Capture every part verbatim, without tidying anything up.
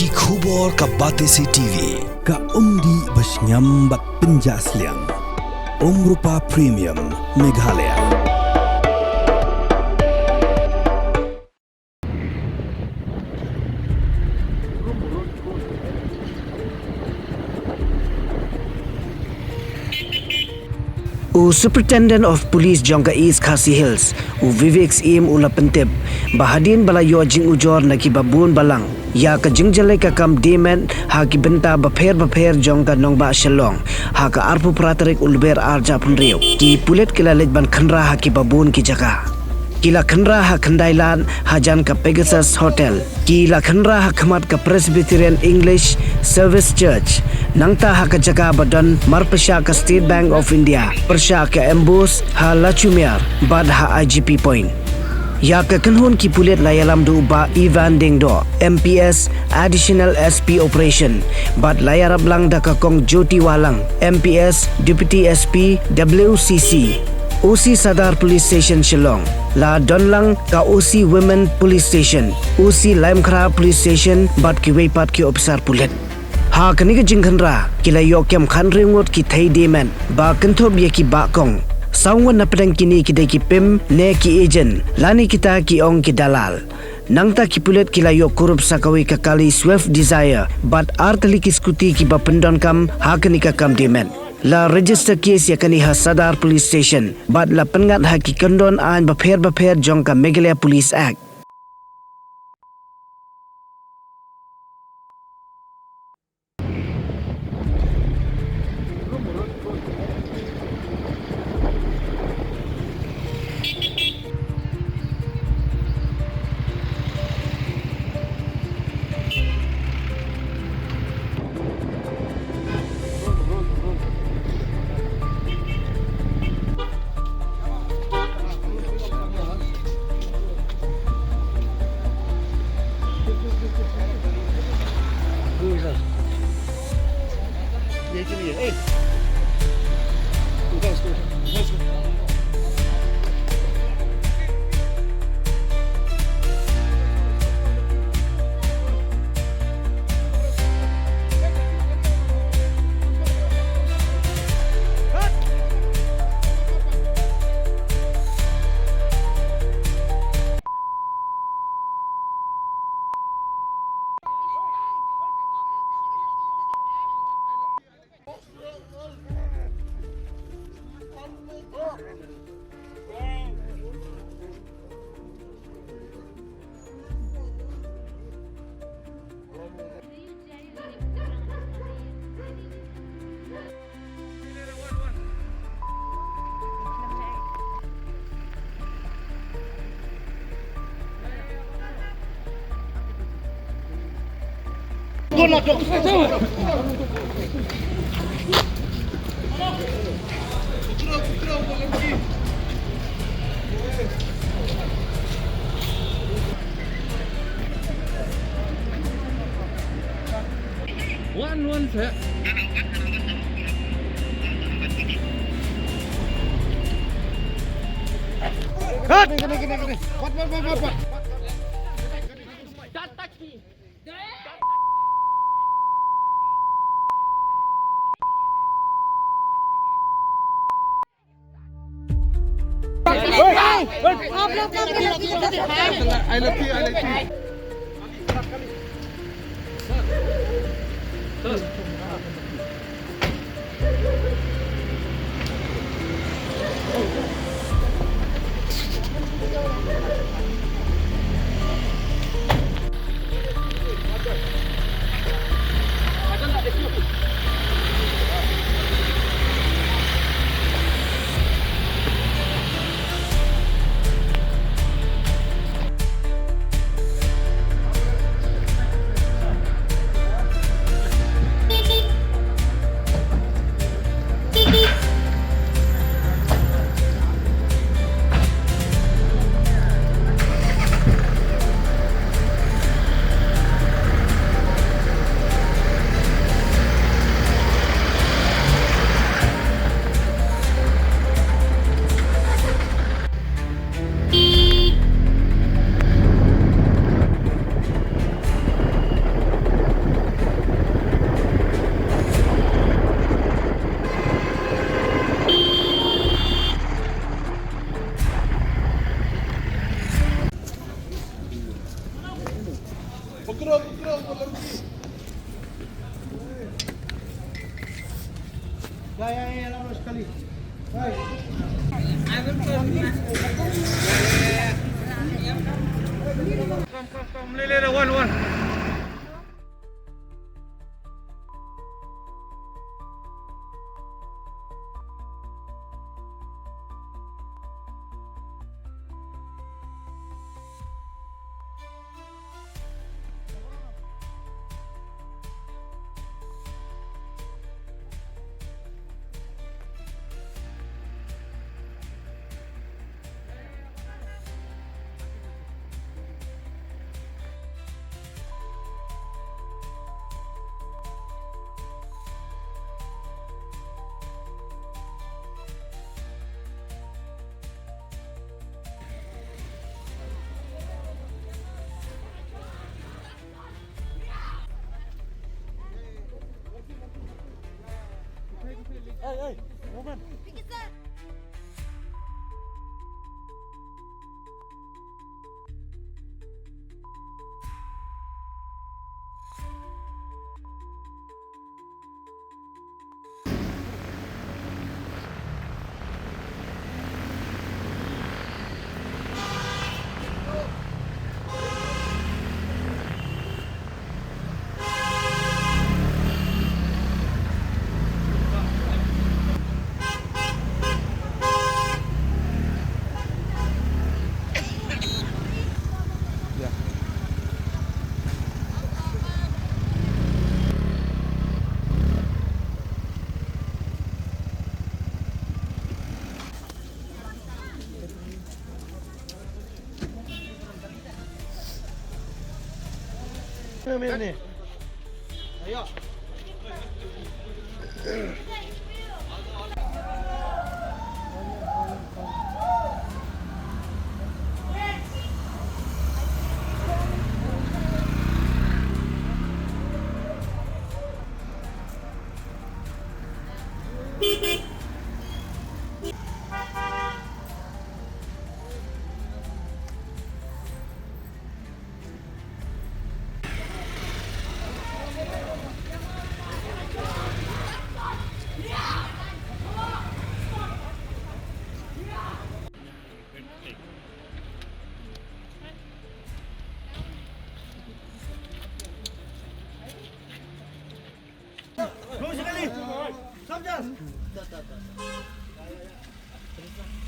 Ki khubor ka Batesi T V, ka umdih ba shngiam bad pynjah sliang. Umrupa Premium, Meghalaya. U Superintendent of Police jong ka East Khasi Hills, u Vivek Syiem u la pyntip ba hadien ba la ïoh jingujor na kiba bun balang ïa ka jingjia leh ka kam dieng met ha ki bynta bapher bapher jong ka nongbah Shillong ha ka arphew phra tarik u Lber arhajar arphew hynriew, ki pulit ki la leit ban khynra ha kiba bun ki jaka. Ki la khynra ha Khyndai Lad hajan ka Pegasus Hotel. Ki la khynra ha khmat ka Presbyterian English Service Church. Nangta ha ka jaka ba don marpyrshah ka State Bank of India, pyrshah ka Ambush ha Lachumiere bad ha I G P Point. Ïa ka kynhun ki pulit la ïalam da u Bah Ivan Diengdoh, M P S, Additional S P Operation, bad la ïarap lang da ka Kong Jyoti Wahlang, M P S, Deputy S P, W C C. O C Sadar Police Station Shillong, la don lang ka O C Women Police Station, O C Laitumkhrah Police Station bad kiwei pat ki ophisar pulit. Ha kane ka jingkhynra ki la ïoh kem khathynriew ngut ki thei dieng met ba kynthup ïa ki bahkong. Saw ngut na pdeng kine ki dei ki phim ne ki agent lane kita ki ong ki dalal. Nangta ki pulit ki la ïoh kurup sa kawei ka kali Swift Dzire bad ar tylli ki scooty kiba pyndonkam ha kane ka kam dieng met. La register case ïa kane ha Sadar Police Station bad la pynngat ha ki kyndon aiñ bapher bapher jong ka Meghalaya Police Act. One, one, sir. Cut! What, what, what, what, what? Ya, ya, ya, ya, lama sekali. Hai. Come, come, come. Lele, lele, one, one. Hey, hey, woman.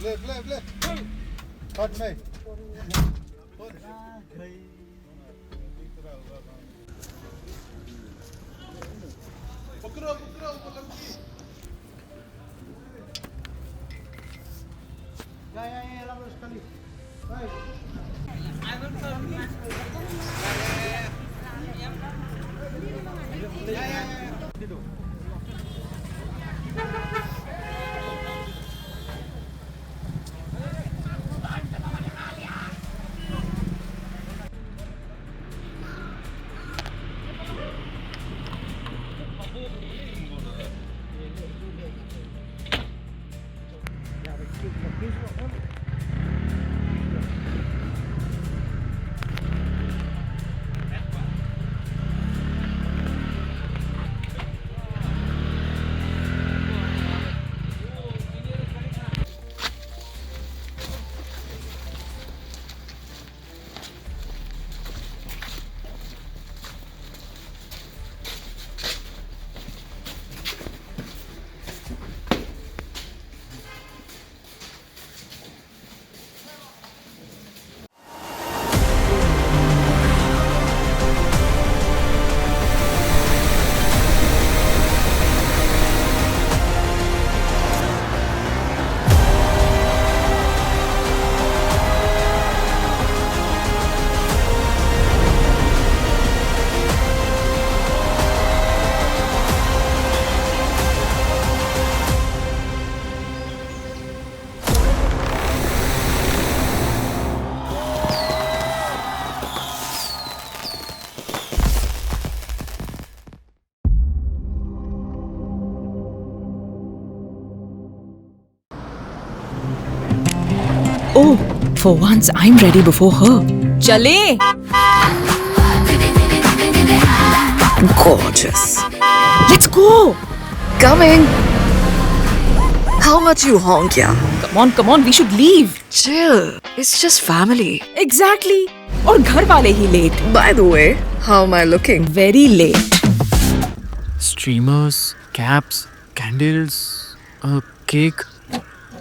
Play, play, play. Hot, mate. Oh, for once I'm ready before her. चले। Gorgeous. Let's go. Coming. How much you honk, yeah? Come on, come on, we should leave. Chill. It's just family. Exactly. और घर वाले ही late. By the way, how am I looking? Very late. Streamers, caps, candles, a cake,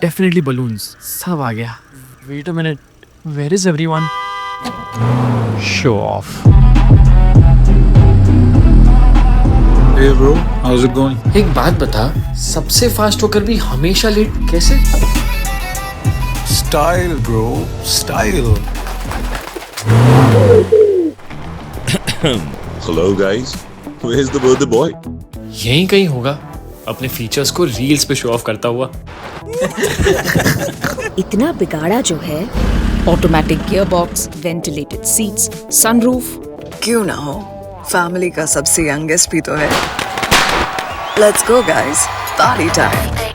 definitely balloons. सब आ गया. Wait a minute. Where is everyone? Show off. Hey bro, how's it going? एक बात बता, सबसे फास्ट होकर भी हमेशा लेट कैसे? Style bro, style. Hello guys, where's the birthday boy? यहीं कहीं होगा, अपने फीचर्स को रील्स पे शो ऑफ करता हुआ. इतना बिगाड़ा जो है. Automatic gearbox, ventilated seats, sunroof. क्यों ना हो, फैमिली का सबसे यंगेस्ट भी तो है. Let's go guys, party time.